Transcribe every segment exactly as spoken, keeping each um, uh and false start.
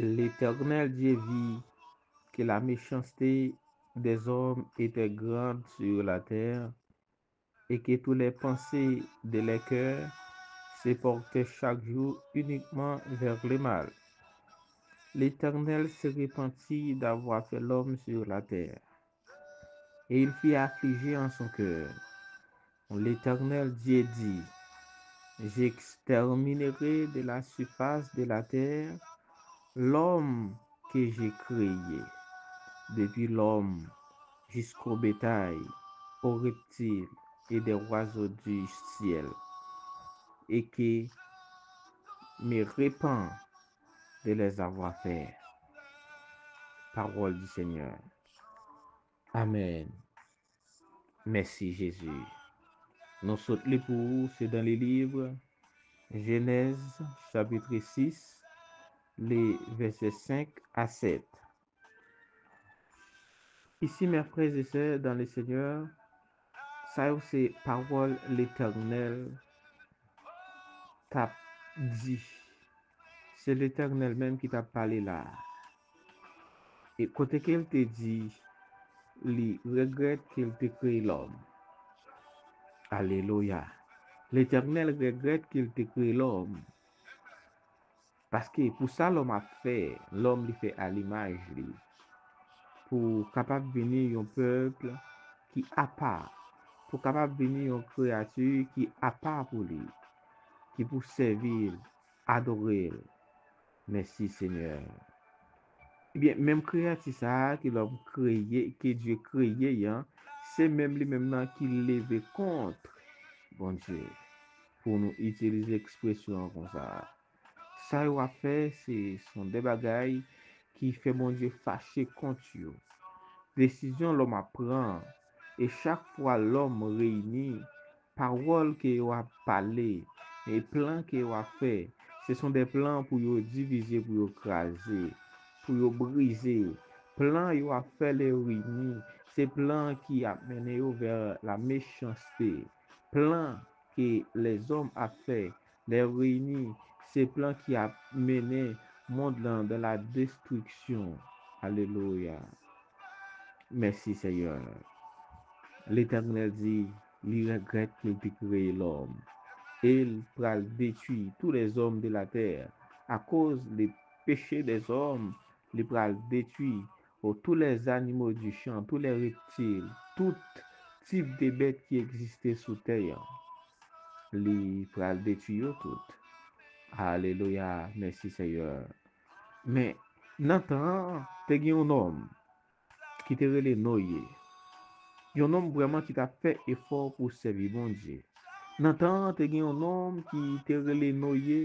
L'Éternel Dieu vit que la méchanceté des hommes était grande sur la terre, et que toutes les pensées de leur cœur se portaient chaque jour uniquement vers le mal. L'Éternel se repentit d'avoir fait l'homme sur la terre, et il fut affligé en son cœur. L'Éternel Dieu dit, j'exterminerai de la surface de la terre l'homme que j'ai créé, depuis l'homme jusqu'au bétail, aux reptiles et des oiseaux du ciel, et que me repens de les avoir faits. Parole du Seigneur. Amen. Mèsi Jezi. Nou sot li pou ou, se dans le livre Genèse chapitre six, les versets cinq à sept. Ici, mes frères et sœurs dans le Seigneur, sa yo se pawòl Letènèl t ap di. Se Letènèl menm ki t ap pale la. E kote ke l te di, li regrèt ke l te kreye lòm. Alelouya. Letènèl regrèt ke l te kreye lòm. Paske pou sa lòm ap fè, lòm li fè a limaj li. Pou kapab vini yon pèp ki apa, pou kapab vini yon kreyati ki apa pou li, ki pou sèvi l, adore l. Mèsi Senyè. Ebyen, menm kreyati sa a ke lòm kreye, ke Dye kreye an, se menm li menm nan ki leve kont Bondye. Pou nou itilize ekspresyon an konsa. Sa yo ap fè, se son de bagay ki fè Bondye fache kont yo. Desizyon lòm ap pran, e chak fwa lòm reyini, pawòl ke yo ap pale, e plan ke yo ap fè, se son de plan pou yo divize, pou yo kraze, pou yo brize. Plan yo ap fè lè yo reyini, se plan ki ap mennen yo vè la mechanste. Plan ke lèzòm ap fè lè yo reyini, se plan ki ap mennen mond lan dan la destriksyon. Alelouya. Mèsi Senyè. Letènèl di, li regrèt ke l te kreye lòm. E l pral detwi tous les hommes de la terre. Akoz de peche dèzòm, li pral detwi, oh, tous les animaux du champ, tous les reptiles, tout tip de bèt ki egziste sou tè an. Li pral detwi yo tout. Alelouya, mèsi Senyè. Men, nan tan an, te gen yon nonm ki te rele Noye. Yon nonm vrèman ki t ap fè efò pou sèvi Bondye. Nan tan an, te gen yon nonm ki te rele Noye,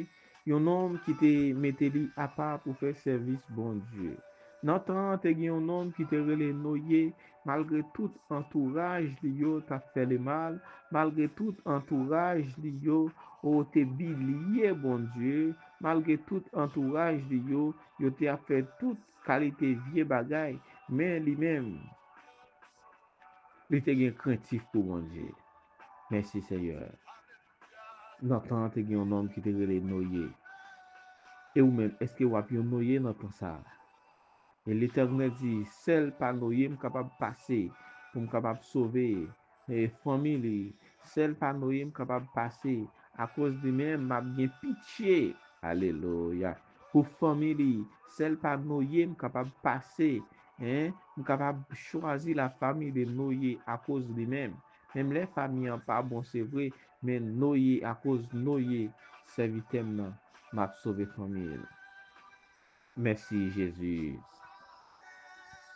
yon nonm ki te mete li apa pou fè sèvis Bondye. Nan tan an, te gen yon nonm ki te rele Noye, malgre tout antouraj li yo t ap fè li mal, malgre tout antouraj li yo, o, te bilye Bondye, malgre tout antouraj li yo, yo te ap fè tout kalite vye bagay, men li menm, li te gen krentif pou Bondye. Mèsi Senyè. Nan tan an, te gen yon nonm ki te rele Noye. E ou menm, èske w ap yon Noye nan tan sa a? E Letènèl di, sèl pa Noye m kapab pase pou m kapab sove, e, fanmi li. Sèl pa Noye m kapab pase, akoz li menm m ap gen pitye. Alelouya. Pou fanmi li, sèl pa Noye m kapab pase, en, m kapab chwazi la famille de Noye akoz li menm. Menm lè fanmi an pa bon, se vre, men Noye, akoz Noye, sèvitè m nan, m ap sove fanmi l. Mèsi Jezi.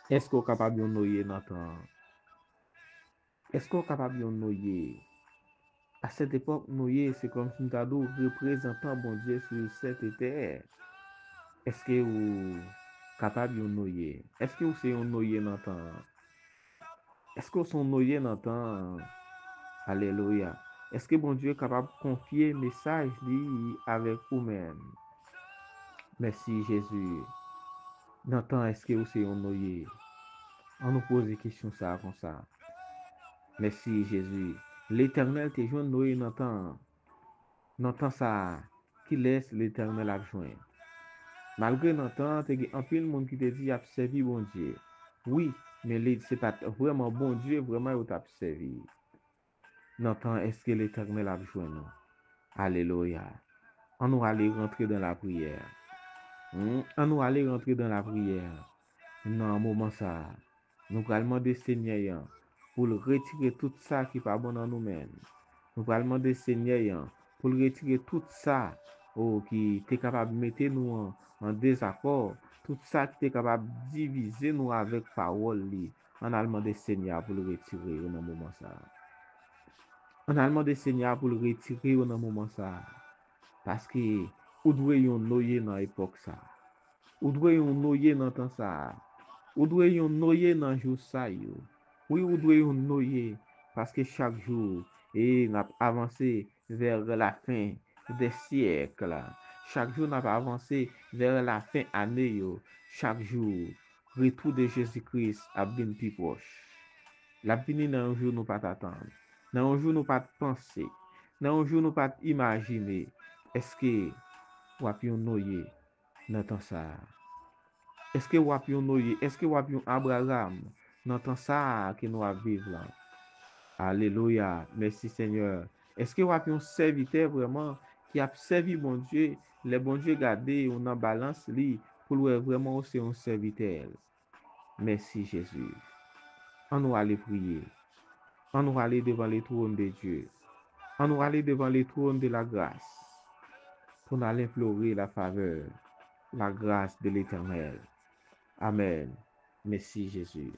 Èske w kapab yon Noye nan tan an? Èske w kapab yon Noye? A sèt epòk, Noye se kòmsi m ta di w reprezantan Bondye sou sèt etè. Èske w kapab yon Noye? Èske w se yon Noye nan tan an? Èske w se yon Noye nan tan an? Alelouya. Èske Bondye kapab konfye mesaj li avèk ou menm? Mèsi Jezi. Nan tan an, èske w se yon Noye? An nou poze kesyon sa a konsa. Mèsi Jezi. Letènèl te jwenn Noye nan tan an. Nan tan sa a, kilès Letènèl ap jwenn? Malgre nan tan an, te gen anpil moun ki te di y ap sèvi Bondye. Wi, men li se pa t vrèman Bondye vrèman yo t ap sèvi. Nan tan an, èske Letènèl ap jwenn nou? Alelouya. Ann nou ale rantre dan lapriyè. Hmm? Ann nou ale rantre dan lapriyè. Nan moman sa a, nou pral mande Senyè a pou l retire tout sa ki pa bon nan nou menm. Nou pral mande Senyè a pou l retire tout sa, o, ki te kapab mete nou an, an dezakò, tout sa ki te kapab divize nou avèk pawòl li. Ann al mande Senyè a pou l retire yo nan moman sa a. Ann al mande Senyè a pou l retire yo nan moman sa a. Paske ou dwe yon Noye nan epòk sa a. Ou dwe yon Noye nan tan sa a. Ou dwe yon Noye nan jou sa yo. Wi, ou dwe yon Noye, paske chak jou, e n ap avanse vers la fin des siècles. Chak jou n ap avanse vers la fin ane yo. Chak jou, retou de Jezi Kris ap vin pi pwòch. L ap vini nan yon jou nou pa t atann, nan yon jou nou pa t panse, nan yon jou nou pa t imajine. Èske w ap yon Noye nan tan sa a? Èske w ap yon Noye? Èske w ap yon Abraram nan tan sa a ke nou ap viv la? Alelouya! Mèsi Senyè. Èske w ap yon sèvitè vrèman ki ap sèvi Bondye lè Bondye gade ou nan balans li pou l wè vrèman ou se yon sèvitè l? Mèsi Jezi. Ann nou ale priye. Ann nou ale devan le trône de Dieu. Ann nou ale devan le trône de la grâce pou n al enplore la favè, la grâce de l'Éternel. Amèn. Mèsi Jezi.